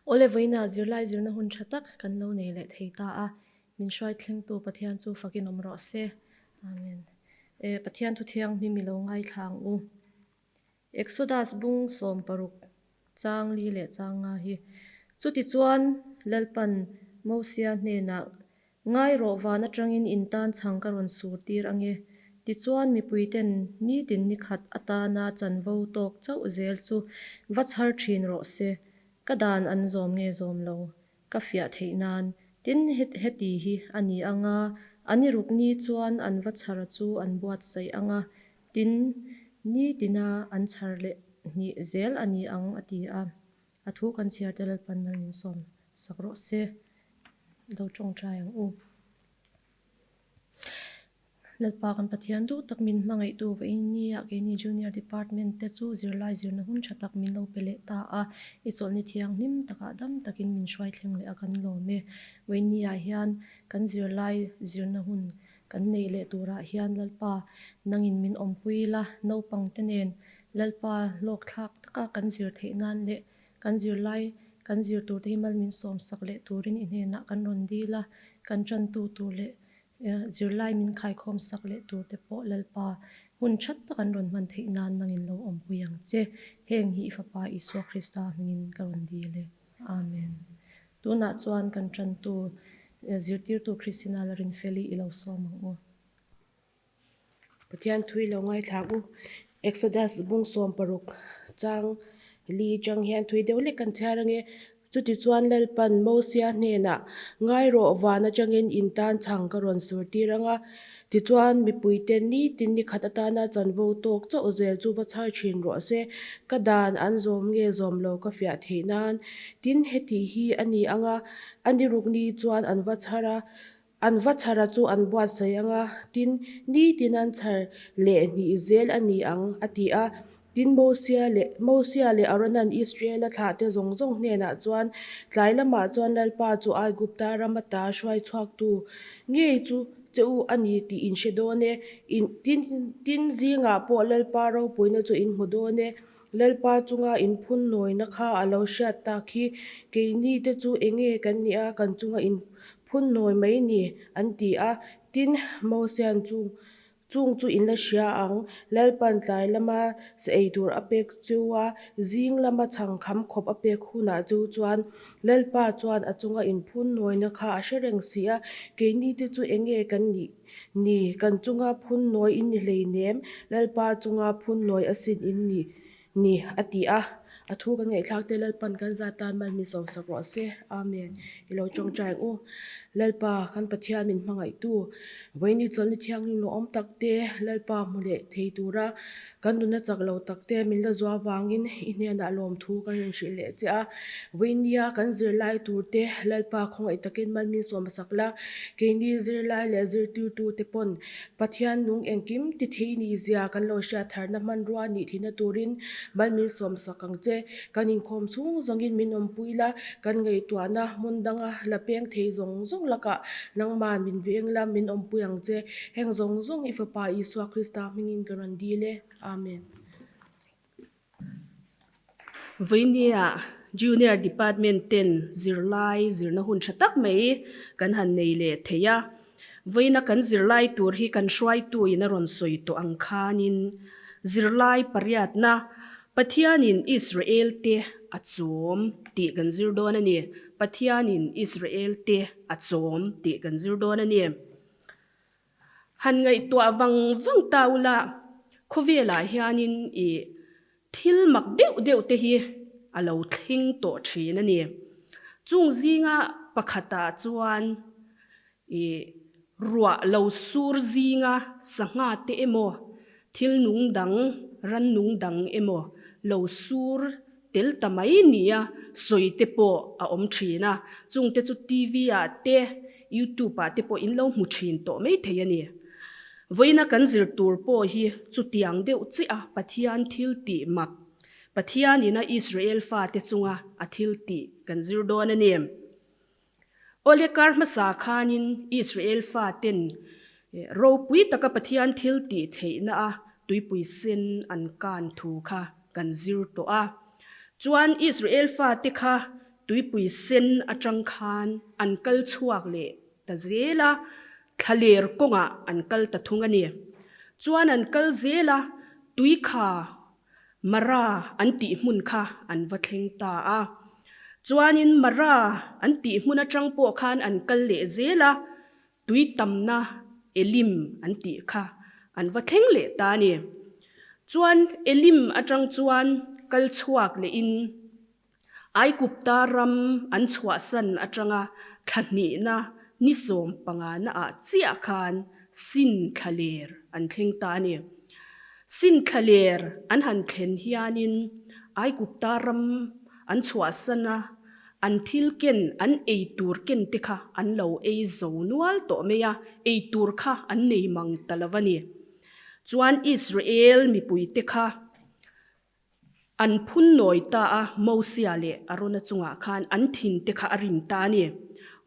Awle vawiinah zirlai zirna hun tha tak kan lo nei leh thei ta a, min hruai thlengtu Pathian chu fakin awm rawh se. Amen. E Pathian thu thianghlim i lo ngaithla ang u. Exodus bung 16 chang li leh chang nga hi. Chutichuan Lalpan Mosia hnenah Ngai rawh van atangin in tan chhang ka rawn sur tir ange. Tichuan mipuiten nitin nikhat atana chanvo tawk chauh zel chu va chhar thin rawh se. Ka dan an zawm nge zawm lo ka fiah theih nan. Tin heti hi a ni anga, an i ruk ni chuan an va chhara chu an buatsaih anga, tin nitina an chhar leh hnih zel a ni ang a ti a. A thu kan chhiar te Lalpan mal min sawm sak rawh se. Lo tawngtai ang u. Lalpa kan Pathian duh tak min hmangaihtu vawiinnia keini Junior Department te chu zirlai zirna hun tha tak min lo pe leh ta a, i chawlhni thianghlim takah dam takin min hruai thleng leh a kan lawm e. Vawiinniah hian kan zirlai zirna hun kan neih leh turah hian Lalpa nangin min awmpui la, naupang te nen Lalpa hlawkthlak taka kan zir theih nan leh kan zirlai kan zir tur te hi mal min sawmsak leh turin i hnenah kan rawn dil a, kan tantu tur leh zirlai min khaikhawm sak leh tur te pawh Lalpa hun that tak an rawn hman theih nan nangin lo awmpui ang che. Heng hi i Fapa Isua Krista hmingin ka rawn dil e. Amen. Tunah chuan kan tantu zirtirtu Christina Larinfeli i lo sawm ang u. Pathian thui lo ngaithla u. Exodus bung 16 chang li chang hian thui deuh lek kan chhiar ange. Chutichuan Lalpan Mosia hnenah, Ngai rawh, van atangin in tan chhang ka rawn sur tir ang a. Tichuan mipuite nitin ni khat atana chanvo tawk chauh zel chu va chhar thin rawh se. Ka dan an zawm nge zawm lo ka fiah theih nan. Tin, heti hi a ni ang a, a ni ruk ni chuan an va chhar a. An va chhara chu an buatsaih ang a, tin, nitin an chhar leh hnih zel a ni ang, a ti a. Tin, Mosia leh Mosia leh Aaronan Israela thlahte zawng zawng hnenah chuan, Tlai lamah chuan Lalpa chu Aigupta ram ata hruai chhuaktu ngei chu che u a ni tih in hre dawn e. In tin tin zingah pawh Lalpa ropuina chu in hmu dawn e. Lalpa chunga in phun nawina kha a lo hriat tak hi, keini te chu enge kan nih a, kan chunga in phun nawi mai ni, an ti a. Tin, Mosian chung chung chu in la hria ang, Lalpan tlai lama sa ei tur a pek chu a, zing lama chhang kham khawp a pek hunah chu chuan Lalpa chuan a chunga in phun nawina kha a hre reng si a, keini te chu enge kan nih Ni, kan chunga phun nawi in ni hleinem, Lalpa chunga phun nawi asin in ni ni, a ti a. A thu kan ngaihthlak te Lalpan kan zat tan mal min sawmsak rawh se. Amen. I lo tawngtai ang u. Lalpa, kan Pathian min hmangaihtu, vawiini chawlhni thianghlim lo awm tak te, Lalpa hmu leh thei tura kan nunna chak lo tak te min la zuah avangin i hnenah lawmthu kan rawn hrilh leh che a. Vawinia kan zirlai tur te Lalpa khawngaih takin mal min sawmsak la, keini zirlai leh zirtirtu te pawn Pathian nung engkim ti thei ni zia kan lo hriat tharna hmanrua nih thihna turin mal min sawmsak ang che. Kan inkhawm chhung zawngin min awmpui la, kan ngaihtuahna hmun danga la peng thei zawng zawng lakah nangman min veng la, min awmpui ang che. Heng zawng zawng i Fapa Isua Krista hmingin ka rawn dil e. Amen. Vawinia Junior Department ten zirlai zirna hun tha tak mai kan han nei leh thei a. Vawiina kan zirlai tur hi kan hruaitu in a rawn sawi tawh ang khanin zirlai pariatna Pathianin Israel te a chawm tih kan zir dawn a ni. Pathianin Israel te a chawm tih kan zir dawn a ni. Han ngaihtuah vang vang ta ula, khawvelah hianin i thil mak deuh deuh te hi a lo thleng tawh thin a ni. Chung zinga pakhatah chuan i ruah lo sur zinga sangha te emaw, thil nung dang, rannung dang emaw lo sur tel ta mai nia sawi te pawh a awm thin a, chung te chu TV ah te, YouTube ah te pawh in lo hmu thin tawh mai thei a ni. Vawiina kan zir tur pawh hi chutiang deuh chiah a Pathian thil tih mak, Pathian ina Israel fate chunga a thil tih kan zir dawn a ni. Awle kar hmasa khanin Israel faten ropui taka Pathian thil tih theihna a tuipui sen an kan thu kha kan zir tawh a. Chuan Israel fate kha Tuipui Sen atang khan an kal chhuak leh ta zel a, thlaler kawngah an kal ta thung a ni. Chuan an kal zel a, tuikha Mara an tih hmun kha an va thleng ta a. Chuanin Mara an tih hmun atang pawh khan an kal leh zel a, tui tamna Elim an tih kha an va thleng leh ta a ni. Chuan Elim atang chuan kal chhuak lehin Aigupta ram an chhuahsan atanga thla hnihna ni 15 ah chiah khan Sin thlaler an thleng ta a ni. Sin thlaler an han thlen hianin Aigupta ram an chhuahsan a, an thil ken, an ei tur ken te kha an lo ei zo nual tawh mai a, ei tur kha an nei mang ta lo a ni. Chuan Israel mipuite kha An phun nawi ta a, Mosia leh Arona chungah khan an thin te kha a rim ta a ni.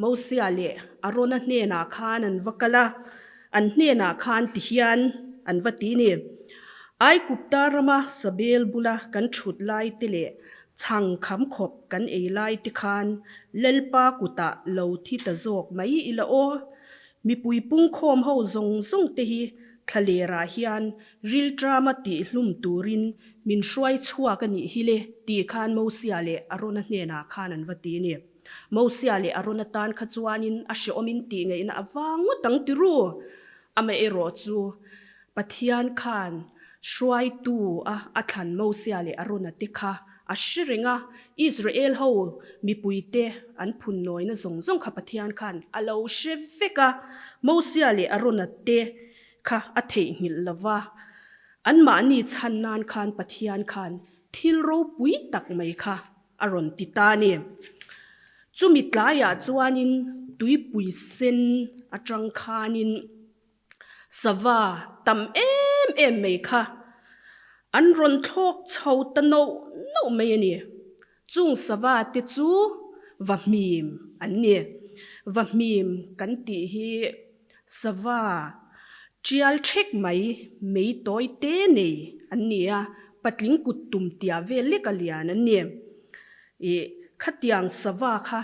Mosia leh Arona hnenah khan an va kal a, an hnenah khan ti hian an va ti ni, Aigupta rama Sabel bula kan thut lai te leh chhang kham khawp kan ei lai te khan Lalpa kutah lo thi ta zawk mai ila aw. Mipui pungkhawm ho zawng zawng te hi thlalerah hian Rilṭama tihhlum turin min hruai chhuak a nih hi le tih khan Mosia leh Arona hnenah khan an va ti a ni. Mosia leh Arona tan kha chuanin a hrehawmin tih ngaihna a vang ngawt ang ti ru. Amaherawh chu Pathian khan hruaitu a a thlan Mosia leh Arona te kha a hre reng a, Israel ho mipuite an phunnawina zawng zawng kha Pathian khan a lo hre vek a, Mosia leh Arona te kha a theihnghilh lo va, anmahni chhan nan khan Pathian khan thil ropui tak mai kha a rawn ti ta a ni. Chumi tlaiah chuanin tuipui sen atang khanin sava tam em em mai kha an rawn thlawk chho ta noh noh mai a ni. Chung sava te chu vahmim an ni. Vahmim kan tih hi sava tial thek mai, mei tawi te nei an ni a, patling kut tum tia vel lek a lian an ni. Ih, khatiang sava kha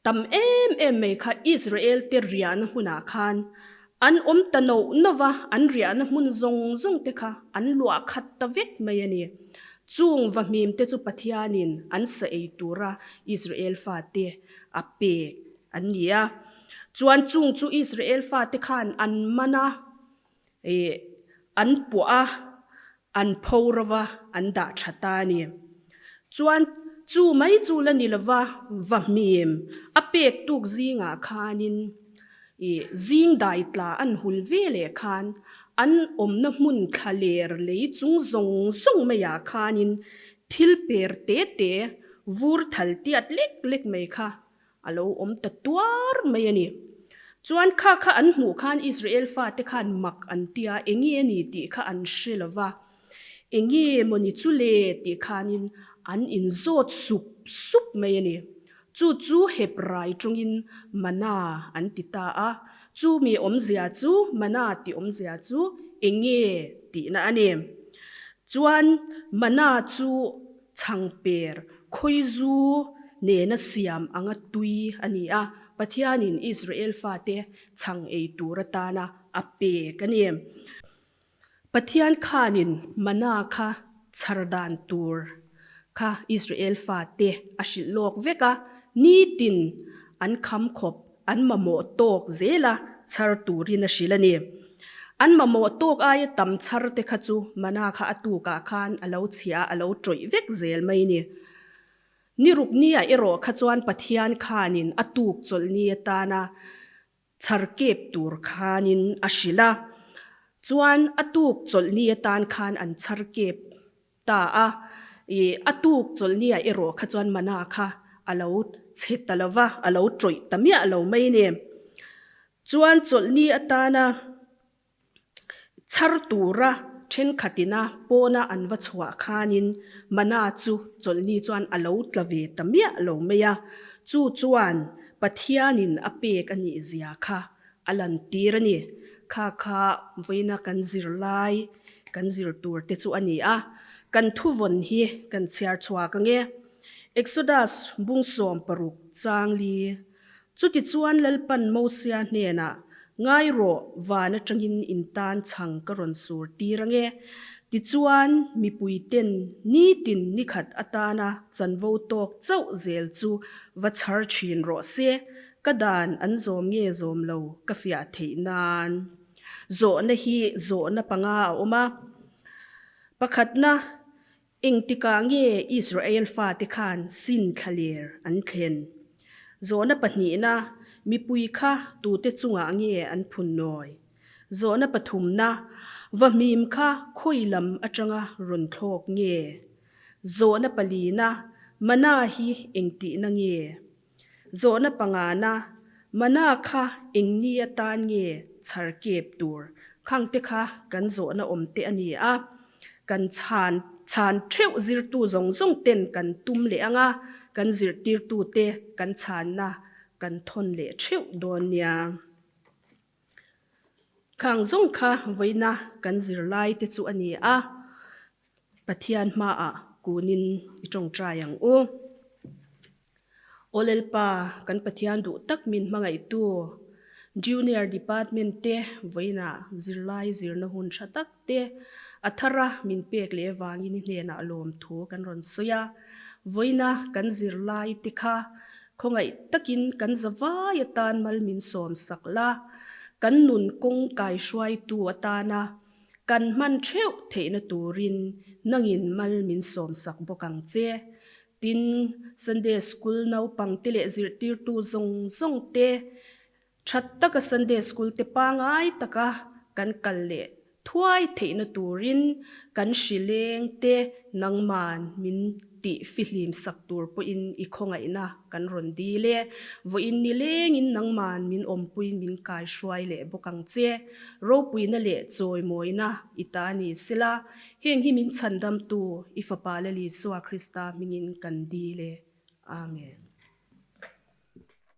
Tam em em mai kha Israel te riahna hmunah khan an awm ta noh noh va, an riahna hmun zawng zawng te kha an luah khat ta vek mai a ni. Chung vahmim te chu Pathianin an sa ei tura Israel fate a pek an ni a. Chuan chung chu Israel fate khan an man a, ih, an puah a, An pho rova an dah tha ta a ni. Chuan chu mai chu la ni lova va hmim a pek tuk zingah khanin ih zing dai tla an hul ve leh khan an awmna hmun thla ler lei chung zawng zawng maiah khanin thil per te te vur thal tiat lek lek mai kha A lo awm ta tuar mai a ni. Chuan kha kha an hmuh khan Israel fate khan mak an ti a, enge a ni tih kha an hre lo va. Enge maw ni chu le tih khanin an inzawt sup sup mai a ni. Chu chu Hebrai tawngin mana an ti ta a. Chu mi awmzia chu, mana tih awmzia chu enge tihna a ni. Chuan mana chu Chhangper, khawizu nena siam anga tui a ni a, Pathianin Israel fate chhang ei tur atana a pek a ni. Pathian khanin mana kha chhar dan tur kha Israel fate a hrilh lawk vek a, nitin an kham khawp An mamawh tawk zela chhar turin a hrilh a ni. An mamawh tawk aia tam chhar te kha chu mana kha a tukah khan a lo chhia a, a lo tawih vek zel mai ni. Ni ruk nia erawh kha chuan Pathian khanin a tuk chawlh ni atana chhar kep tur khanin a hrilh a. Chuan a tuk chawlh ni atan khan an chhar kep Ta a, i a tuk chawlhnia erawh kha chuan mana kha a lo chhe ta lo va, a lo tawih ta miah lo mai ni. Chuan chawlhni atana chhar tura thenkhatina pawna an va chhuah khanin mana chu chawlhni chuan a lo tla ve ta miah lo mai a, chu chuan Pathianin a pek a nih zia kha A lantir a ni. Kha kha vawiina kan zir lai, kan zir tur te chu a ni a. Kan thuvawn hi kan chhiar chhuak ang e. Exodus bung 16 chang li. Chutichuan Lalpan Mosia hnenah, Ngai rawh, van atangin in tan chhang ka rawn sur tir ange. Tichuan, mipuiten nitin nikhat atana chanvo tawk chauh zel chu va chhar thin rawh se, ka dan an zawm nge zawm lo ka fiah theih nan. Zawhna hi zawhna panga a awm a. Pakhatna, Engtikah nge Israel fate khan sin thlaler an thlen? Zawhna pahnihna, Mipui kha tute chungah nge an phun nawi? Zawhna pathumna, Vahmim kha khawi lam atanga rawn thlawk nge? Zawhna palina, Mana hi engtihna nge? Zawhna pangana, Mana kha eng ni atan nge chhar kep tur? Khangte kha kan zawhna awm te a ni a, kan chhan chhan theuh zirtu zawng zawng ten kan tum leh ang a, kan zirtirtute kan chhanna kan thawn leh theuh dawn nia. Khang zawng kha vawiina kan zirlai te chu a ni a, Pathian hmaah kunin i tawngtai ang u. Aw Lalpa, kan Pathian duh tak min hmangaihtu, Junior Department te vawiinah zirlai zirna hun tha tak te a thara min pek leh vangin i hnenah lawmthu kan rawn sawi a. Vawiina kan zirlai te kha Khawngaih takin kan zavai atan mal min sawm sak la, kan nun kawng kaihruaitu atana kan hman theuh theihna turin nangin mal min sawm sak bawk ang che. Tin, Sunday School naupangte leh zirtirtu zawng zawng te That taka Sunday School te pangai taka kan kal leh thuai theihna turin kan hrileng te nangman min tih fihlim sak tur pawhin i khawngaihna kan rawn dil e. Vawiin nilengin nangman min awmpuiin min kaihruai leh bawk ang che. Ropuina leh chawimawina i ta ni sela, heng hi min chhandamtu i Fapa Lal Isua Krista hmingin kan dil e. Amen.